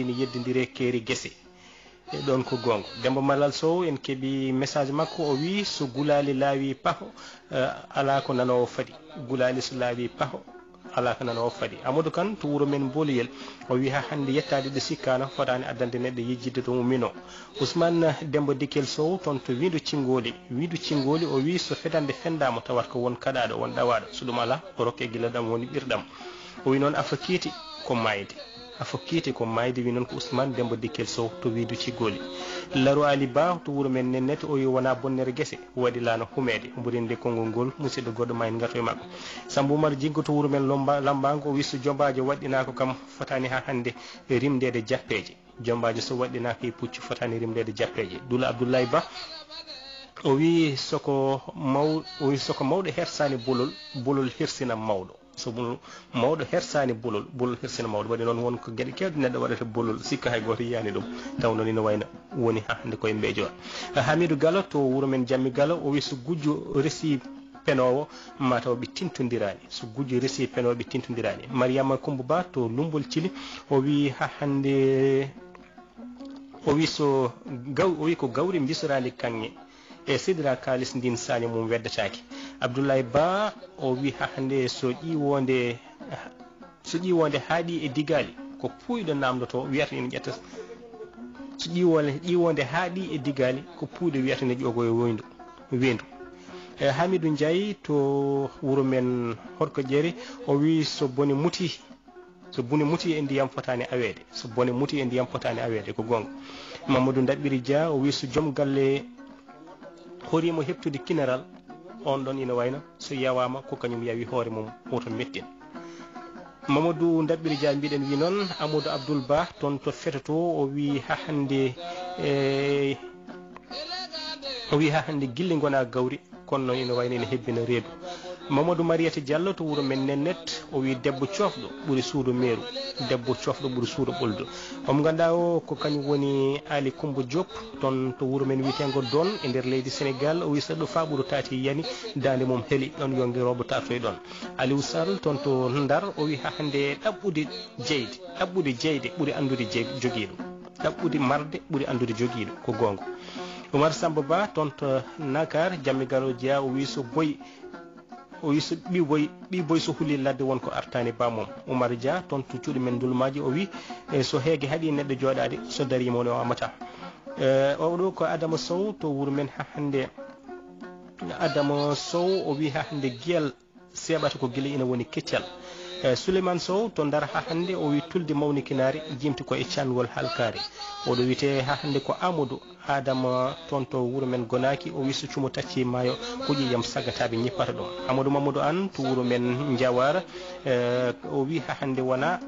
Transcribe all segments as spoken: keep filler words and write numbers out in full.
ina yeddondiri e keeri gese. E ɗoon ko goonga. Demmba Malal Sow, en keɓii message makko, o wii, "So gulaali laawii paho, eh, alaa ko nanoowo fadi. Gulaali so laawii paho, alaa ko nanoowo fadi." Amadou Kane to wuro men Mbooliyel, o wii, "Haa hannde yettaade ɗo sikkaano, fotaani addande neɗɗo yejjitde to umminoo." Ousmane Demmba Dikkel Sow toon to Wiidu Cinngooli. Wiidu Cinngooli, o wii, "So fedannde fenndaama, tawata ko won kaɗaaɗo, won ɗawaaɗo. So ɗum alaa, o rokkee gila ɗam woni ɓirɗam." O wii noon, "Afo kiiti ko maayde. Afo kiiti ko maayde," wii noon ko Ousmane Demmba Dikkel Sow to Wiidu Cinngooli. Laro Ali Ba to wuro men Nennet, o wii, "Wonaa bonnere gese, waɗi laana humeede. Mboɗo nde konngol ngol, musidɗo goɗɗo ma en ngartu e makko." Sammba Oumar Jiggo to wuro men Lomba-, Lammbaango, o wii, "So jombaajo waɗɗinaaka kam, fotaani haa hannde rimdeede jappeeje. Jombaajo so waɗɗinaaka e puccu, fotaani rimdeede jappeeje." Dula Abdoulaye Ba, o wii, "Soko maw-, o wii, soko mawɗo hersaani bolol, bolol hersinam mawɗo. So mo-, mawɗo hersaani bolol, bolol hersinam mawɗo." Waɗi noon, won ko geɗe keewɗe neɗɗo waɗata bolol, sikka hay gooto yiyaani ɗum. Taw noon ina wayno woni haa hannde koye mbeejo. Hamidou Gallo to wuro men Jammi Gallo, o wii, "So gujjo resi penoowo, mataw ɓe tintondiraani. So gujjo resi penoowo, ɓe tintondiraani." Mariama Coumba Ba to Lummbol Cili, o wii, "Haa hannde," o wii, "So gaw-, o wii, ko gawri mbisoraandi kaŋŋe e sidira kaalis, ndin saaño mum weddataake." Abdoulaye Ba, o wii, "Haa hannde so ƴiiwoonde, so ƴiiwoonde haaɗii e digaali, ko puuyɗo naamndotoo, wiyata ina ƴetta. So ƴiiwoonde, ƴiiwoonde haaɗii e digaali, ko puuyɗo wiyata ina ƴoogoo e woyndu, weendu." E Hamidou Ndiaye to wuro men Horko Jeeri, o wii, "So bone muti, so bone muti e ndiyam fotaani aweede. So bone muti e ndiyam fotaani aweede," ko goonga. Mamadou Ndaɓɓiri Dia, o wii, "So joom galle horiima heɓtude kinaral, on ɗon ina wayno so yawaama ko kañum yawi hoore mum, woto mettin." Mamadou Ndaɓɓiri Dia mbiɗen wii noon, Amadou Abdoul Ba toon to Feto to, o wii, "Haa hannde, e, o wii, haa hannde gilli ngonaa gawri, kono noon ina wayno ina hebbina reedu." Mamadou Mariata Diallo to wuro men Nennet, o wii, "Debbo coofɗo ɓuri suudo meeru, debbo coofɗo ɓuri suudo ɓoldu." Omo ngannduɗaa o ko kañum woni Ali Coumba Diop, toon to wuro men wiyeteengo Doon e nder leydi Senegaal, o wii, "So ɗo faaɓuru taati yani, daande mum heli, ɗoon yo ngerooba taartoy ɗoon." Aliou Sall toon to Ndar, o wii, "Haa hannde ɗaɓɓude jeyde, ɗaɓɓude jeyde ɓuri anndude jey-, jogiiɗo. Ɗaɓɓude marde ɓuri anndude jogiiɗo," ko goonga. Oumar Samba Ba toon to Nakar, Jammi Galo Jeyaa, o wii, "So boy, o wii, so ɓii boy, ɓii boy so hulii ladde won ko artaani ba mum." Oumar Dia toon to cuuɗi men Ndulmaaji, o wii, "E, so heege haɗii neɗɗo jooɗaade, so dariima o amataa." E, o ɗo ko Adama Sow to wuro men haa hannde. Adama Sow, o wii, haa hannde giyal seeɓata ko gila ina woni keccal. E, Souleymane Sow to Ndar, haa hannde o wii, "Tulde mawnikinaare jimti ko e canngol halkaare." Oɗo wiyetee haa hannde ko Amadou Adama toon to wuro men Gonaaki, o wii, "So cumo taccii maayo, ko ƴiiƴam saggataaɓe ñippata ɗum." Amadou Mamadou Aan to wuro men Njawar, e, o wii, "Haa hannde wonaa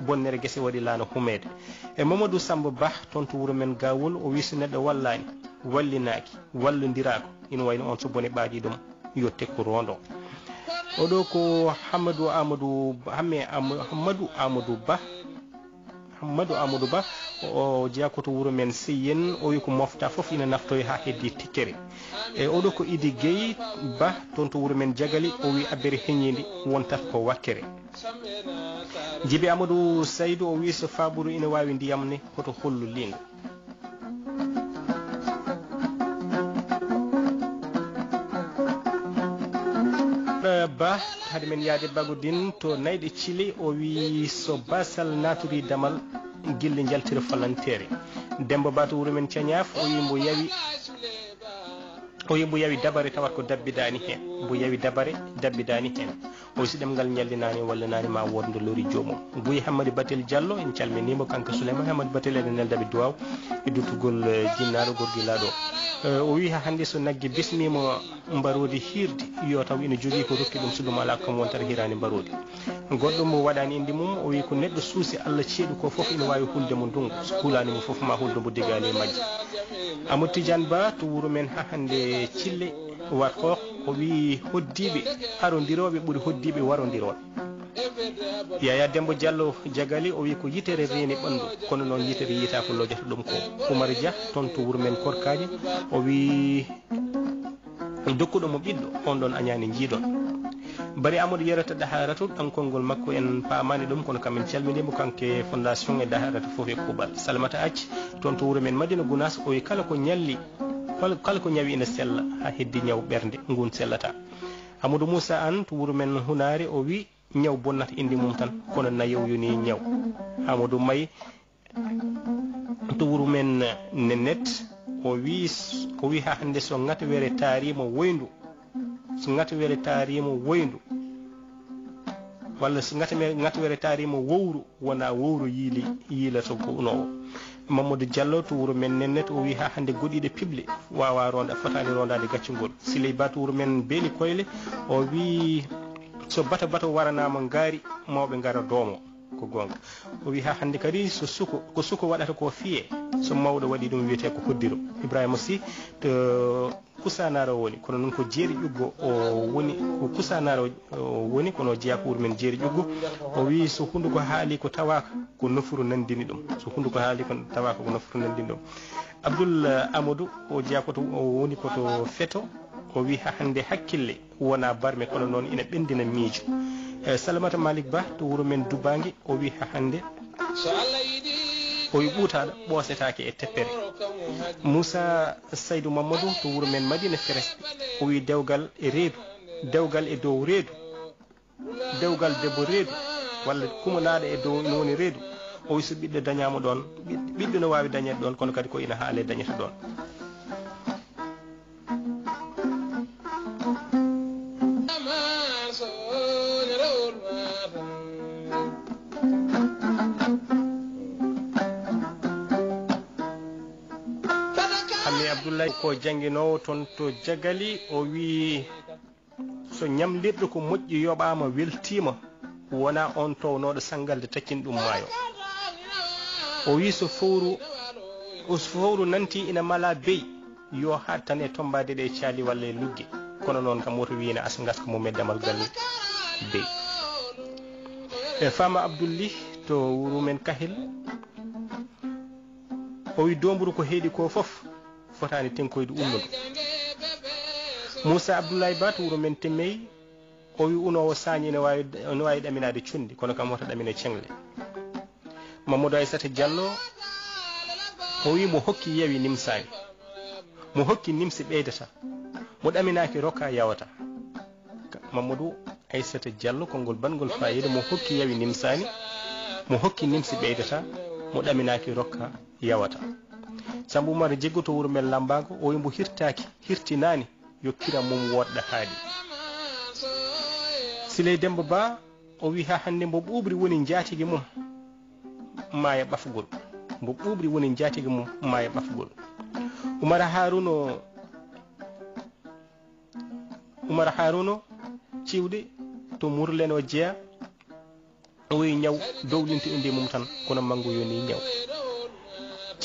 bonnere gese waɗi laana humeede." E Mamadou Samba Ba toon to wuro men Gawol, o wii, "So neɗɗo wallaani, wallinaaki, wallondiraako, ina wayno on so bone ɓaadii ɗum, yo tekku roondo." Oɗo ko Hammadou Amadou, Hamme Am-, Hammadou Amadou Ba. Hammadou Amadou Ba, o jeyaa ko to wuro men Seyyen, o wii, "Ko mofta fof ina naftoya haa heddii tikkere." E oɗo ko Idi Gueye Ba, toon to wuro men Jagali, o wii, "Abbere heñiindi wontat ko wakkere." Jibi Amadou Saydou, o wii, "So faaɓuru ina waawi ndiyam ne, hoto hollu liingu." Ba, hade men yaade Bagodin to Nayɗe Cile, o wii, "So basal naatorii damal, gilli njaltira falanteere." Demba Ba to wuro men Cañaaf, o wii, "Mbo yawi, o wii, mbo yawi dabare tawat ko dabbidaani heen. Mbo yawi dabare dabbidaani heen." O wii, "So ɗemngal ñallinaani, wallinaani, ma wood nde lori joomum." Guy Hammadi Batel Diallo, en calminiima, kanko Souleymane Hammadi Batel, eɗen nelda ɓe duwaaw e duttugol, eh, jinnaaɗo gorgilaaɗo. Eh, o wii, "Haa hannde so nagge bismiima mbaroodi hiirde, yo taw ina jogii ko rokki ɗum, so ɗum alaa, kam wontata hiraani mbaroodi." Goɗɗo mo waɗaani innde mum, o wii, "Ko neɗɗo suusi Allah ceeɗu ko fof ina waawi hulde mo ndungu, so hulaani mo fof, ma huldo mo digaali e majje." Amadou Tidiane Ba to wuro men haa hannde Cille Warxoox, o wii, "Hoɗdiiɓe arondirooɓe ɓuri hoɗdiiɓe warondirooɓe." Yaya Dembo Diallo Jagali, o wii, "Ko yitere reeni ɓanndu, kono noon yitere yiyataa ko lojata ɗum ko." Oumar Dia toon to wuro men Korkaaji, o wii, "Dokkuɗo mo ɓiɗɗo, on ɗon añaani njiidon." Bari Amadou Yerata Daharatu, ɗan konngol makko en paamaani ɗum, kono kam en calminii mo, kanko e fondation e Daharatu fof e kuuɓal. Salimata Acc, toon to wuro men Madina Gunaas, o wi kala ko ñalli, kala, kala ko ñawi ina sella, haa heddi ñaw ɓernde, ngun sellata. Amadou Moussa Anne to wuro men Hunaare, o wi ñaw bonnata innde mum tan, kono nayew yoni ñaw. Amadou May, to wuro men Nennet, o wi, o wi haa hannde so ŋatwere taariima woyndu, so ŋatwere taariima woyndu, walla so ŋatwere, ŋatwere taariima wowru, wona wowru yiili, yiilata ko unoowo. Mamadou Diallo to wuro men Nennet, o wi haa hannde goɗiiɗe piɓle waawa ronda, fotaani rondaade gaccungol. Siley Ba to wuro men Beeli Koyle, o wi so bato bato waranaama ngaari, mawɓe ngara doomo. Ko goonga. O wi haa hannde kadi so suko, ko suko waɗata ko fiye, so mawɗo waɗi ɗum wiyetee ko hoddiro. Ibrahima Sy to Kusanaro woni, kono noon ko Jeeri Ƴuggo o woni, ko Kusanaro o woni, kono o jeyaa ko wuro men Jeeri Ƴuggo. O wi so hunnduko haali ko tawaaka ko nofuru nanndini ɗum. So hunnduko haali ko tawaaka ko nofuru nanndini ɗum. Abdoul Amadou o jeyaa ko to, o woni ko to Feto. O wi haa hannde hakkille wona barme, kono noon ina ɓendina miijo. Eh, Salamata Malick Ba to wuro men Dubange, o wi haa hannde o wi ɓuutaaɗo ɓoosetaake e teppere. Moussa Saydou Mamadou to wuro men Madina Feres, o wi dewgal e reedu, dewgal e dow reedu, dewgal debbo reedu, walla kumanaaɗo e dow ina woni reedu. O wi so ɓiɗɗo dañaama ɗoon, ɓiɗ-, ɓiɗɗo no waawi dañeede ɗoon, kono kadi ko ina haale dañata ɗoon. Hammi Abdullahi ko jannginoowo toon to Jagali, o wii so ñamlirɗo ko moƴƴi yoɓaama weltiima, wona on townooɗo sanngalde taccin ɗum maayo. O wi so fowru, o so fowru nanti ina mala bey, yo haat tan e tommbaade ɗe caali walla e lugge. Kono noon kam woto wiine asa ngaska mum e damal gal bey. E Fama Abdulli to wuro men Kahel, o wi doomburu ko heedi ko fof fotaani tenkoyde ummudu. Moussa Abdoulaye Ba to wuro men Temmey, o wi unoowo saañi ene waawi, ene waawi ɗaminaade conndi, kono kam wota ɗamine ceŋle. Mamadou Aissata Diallo, o wi mo hokki yawi nimsaani. Mo hokki nimsi ɓeydata. Mo ɗaminaaki rokka yawata. Mamadou Aissata Diallo, konngol baɗngol faayiida, mo hokki yawi nimsaani. Mo hokki nimsi ɓeydata. Mo ɗaminaaki rokka yawata. Sambo Oumar Jeggo to wuro men Lambago, o wi mbo hirtaaki, hirtinaani. Yo kiram mum woɗɗo haaɗi. Siley Demba Ba, o wi haa hannde mbo ɓuuɓri woni njaatigi mum maaya ɓafgol. Mbo ɓuuɓri woni njaatigi mum maaya ɓafgol. Umar Haruno, Umar Haruno Ciwɗe to Murlen o jeya. O wi ñaw dowlinto innde mum tan, kono manngu yoni ñaw.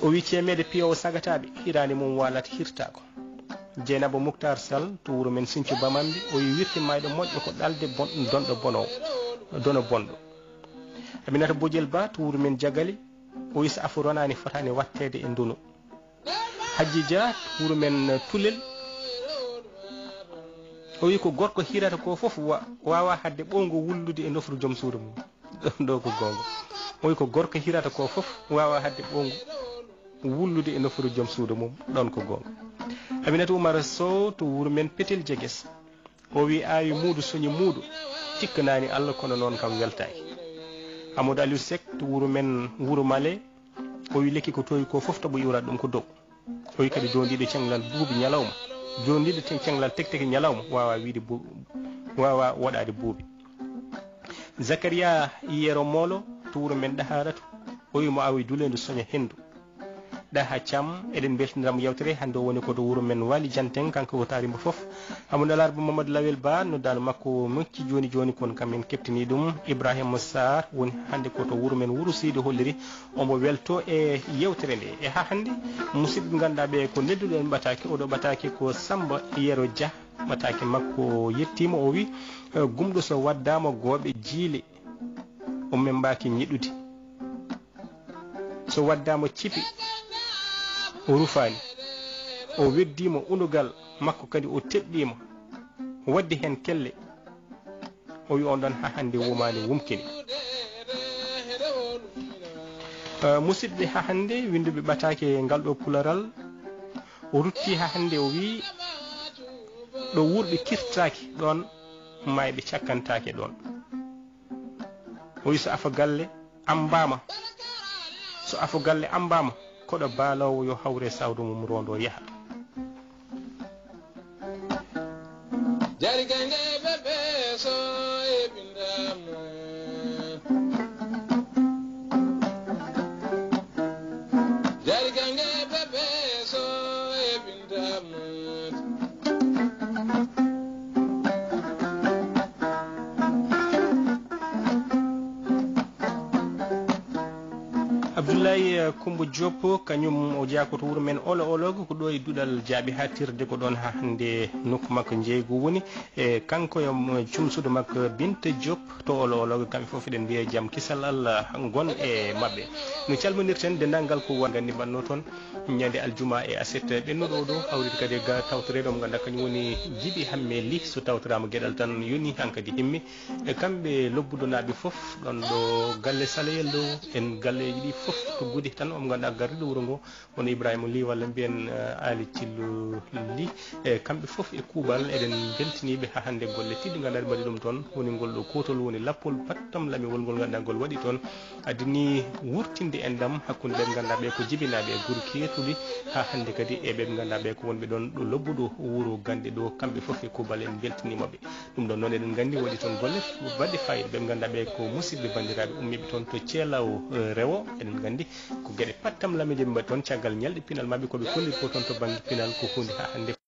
O wi ceemeede piyo o sagataaɓe, hiraande mum waalata hirtaako. Jeynaba Muktar Sall to wuro men Sinthiou Bamambi, o wi wirti maayɗo moƴƴo ko ɗalde bon-, donɗo bono, dono bonɗo. Aminata Bojel Ba to wuro men Jagali, o wi so afo ronaani fotaani watteede e ndonu. Hajji Dia, wuro men Tulel, o wi ko gorko hirata ko fof wa-, waawa haɗde ɓowngo wullude e nofru joom suudu mum. Ɗo ko goonga. O wi ko gorko hirata ko fof waawa haɗde ɓowngo wullude e nofru joom suudu mum. Ɗoon ko goonga. Aminata Oumar Sow to wuro men Petel Jeges. O wi awi muudu soñi muudu, tikkanaani Allah, kono noon kam weltaaki. Amadou Aliou Seck to wuro men Wuro Male, o wi lekki ko toowi ko fof taɓo iwra ɗum ko dow. O wi kadi dondiiɗo cañlal buubi ñalawma, dondiiɗo te-, cañlal tekteke ñalawma waawa wiide bu-, waawa woɗaade buubi. Zakaria Yero Molo to wuro men Ɗaharatu, o wi mo awi duleendu soña henndu. Ɗaha Cam, eɗen mbeltinira mo yewtere hannde o woni ko to wuro men Waali Janten, kanko o taari mbo fof. Amadou Alarba Mamadou Lawel Ba, noddaandu makko mecci jooni jooni, kono kam en keɓtini ɗum. Ibrahima Sarr woni hannde ko to wuro men Wuro Seydi holliri omo welto e yewtere nde. E haa hannde, musidɓe ngannduɗaa ɓe ko nedduɗen ɓataake, oɗo ɓataake ko Samba Yero Dia, ɓataake makko yettiima, o wi, eh, gumɗo so waddaama gooɓe jiile, o membaaki ñiɗɗude. So waddaama cipi, o rufaani. O weddiima undugal makko kadi o teɓɗiima. Waddi heen kelle. O wi on ɗon haa hannde wumaani wumkini. Eh, musidɓe, haa hannde winnduɓe ɓataake ngal ɗo pularal, o rutti haa hannde o wi ɗo wuurɓe kirtaaki ɗoon, maayɓe cakkantaake ɗoon. O wi so afa galle ambaama, so afa galle ambaama, koɗo baaloowo yo hawre sawdo mum rondo yaha. Jari gaynde bebe so e bindamu. Jari gaynde bebe so e bindamu. Abdoulaye, eh, Koumba Diop, kañum o jeyaa ko to wuro men Olo Olo, ko ɗo e duɗal jaaɓi haa tirde ko ɗoon haa hannde nokku makko njeeygu woni. E kanko e mo-, cuumsuɗo makko Binta Diop to Olo Olo, kamɓe fof eɗen mbiya jam kisal Allah ngon e maɓɓe. No calminirten denndaangal ko wa-, nganndi mbaɗnoo toon ñande aljuma e aset ɓennuɗo o ɗo, hawriti kadi e ga tawtoreeɗo mo ngannduɗaa kañum woni Jibi Hamme Ly, so tawtoraama geɗal tan yoni hankadi himmi. E kamɓe lobbudonaaɓe fof, ɗon ɗo galle Saleyel ɗo, en galleeji ɗi fof to Gudi tan, omo ngannduɗaa gardiiɗo wuro ngo, woni Ibrahima Ly, walla mbiyen, eh, Aali Cillu Ly. E kamɓe fof e kuuɓal, eɗen mbeltaniiɓe haa hannde golle tedduɗe ngannduɗaa ɓe mbaɗi ɗum toon, woni ngol ɗo kuutol, woni lappol pattam lamewol ngol ngannduɗaa ngol waɗi toon, addi ni wurtinde enɗam hakkunde ɓe ngannduɗaa ɓe ko jibinaaɓe e gure keertuɗi, haa hannde kadi e ɓe ngannduɗaa ɓe ko wonɓe ɗon ɗo lobbuɗo wuro Gannde ɗo, kamɓe fof e kuuɓal en mbeltaniima ɓe. Ɗum ɗon noon eɗen nganndi waɗi toon golle baɗɗe faayiida. Ɓe ngannduɗaa ɓe ko musidɓe banndiraaɓe ummiiɓe toon to Ceelawo, eh, Rewo. Eɗen nganndi ko geɗe pattam lameeje ɓe mbaɗi toon caggal ñalɗi pinal maɓɓe ko ɓe kolliri ko toon to bannge pinal ko huunde haa hannde.